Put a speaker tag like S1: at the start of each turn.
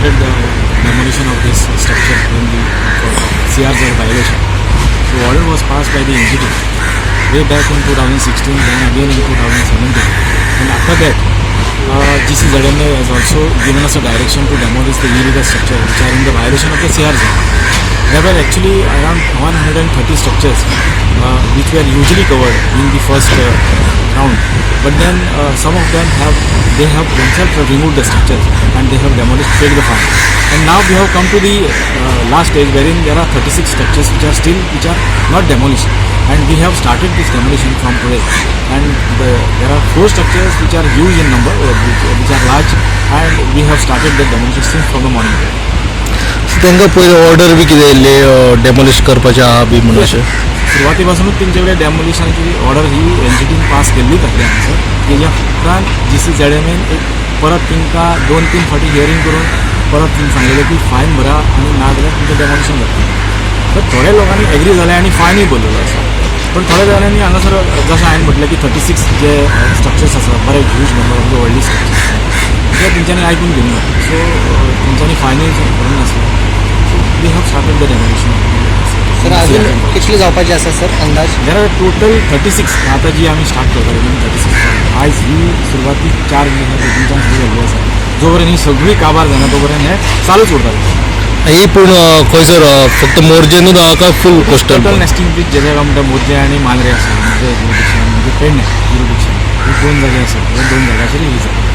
S1: started the demolition of this structure in the CRZ violation. So order was passed by the NGT way back in 2016, then again in 2017, and after that GCZMA has also given us a direction to demolish the illegal structure which are in the violation of the CRZ. There were actually around 130 structures which were usually covered in the first round, but then some of them have they have themselves removed the structures and they have demolished, paid the fine. And now we have come to the last stage wherein there are 36 structures which are still which are not demolished, and we have started this demolition from today. And there are four structures which are huge in number, which are large, and we have started the demolition since from the morning.
S2: तांकां पयलीं order बी कितें येयल्ली demolish करपाचें आहा बी म्हणून अशें?
S1: सुरवाती पासूनच तेंचे कडेन डेमोलिशनाची ऑर्डर ही एनजीटीन पास केल्लीच आसली हांगासर. तेज्या उपरांत जीसीझेडएमएन एक परत तांकां दोन तीन फावटी हियरींग करून परत तिंका सांगलेलें की फायन भरा आनी ना जाल्यार तुमचें डेमोलिशन जातलें. तर थोड्या लोकांनी एग्री जाले आनी फायनूय भरलेलो आसा, पण थोड्या जाणांनी हांगासर जशें हांवें म्हटलें की 36 जे स्ट्रक्चर्स आसा, बरे ह्यूज नंबर ऑफ व्हडली स्ट्रक्चर्स आसा, ते तेंच्यांनी आयकून घेवंक ना. सो तेंच्यांनी फायनूय भरूंक नासलो. So we have started the demolition.
S3: Sir, अजून कितले जावपाचे आसा सर, अंदाज?
S1: There are total 36. आतां जी आमी स्टार्ट करता 36. आयज ही सुरवातीक चार जी आहा तेतूंच्यान सुरू जाल्ली आसा. जो पर्यंत ही सगळी काबार जायना तो पर्यंत हें चालूच उरतलें.
S2: ही पूण खंयसर, फक्त मोरजेनूच आहा काय फूल कोस्टल?
S1: टोटल नेस्टिंग ब्रीज जे जाका म्हणटा, मोरजे आनी मांद्रे आसा, म्हणजे ज्युरिडिक्शन, म्हणजे पेडणे ज्युरिडिक्शन, ही दोन जागे आसा. ह्या दोन जाग्याचेर ही जाता.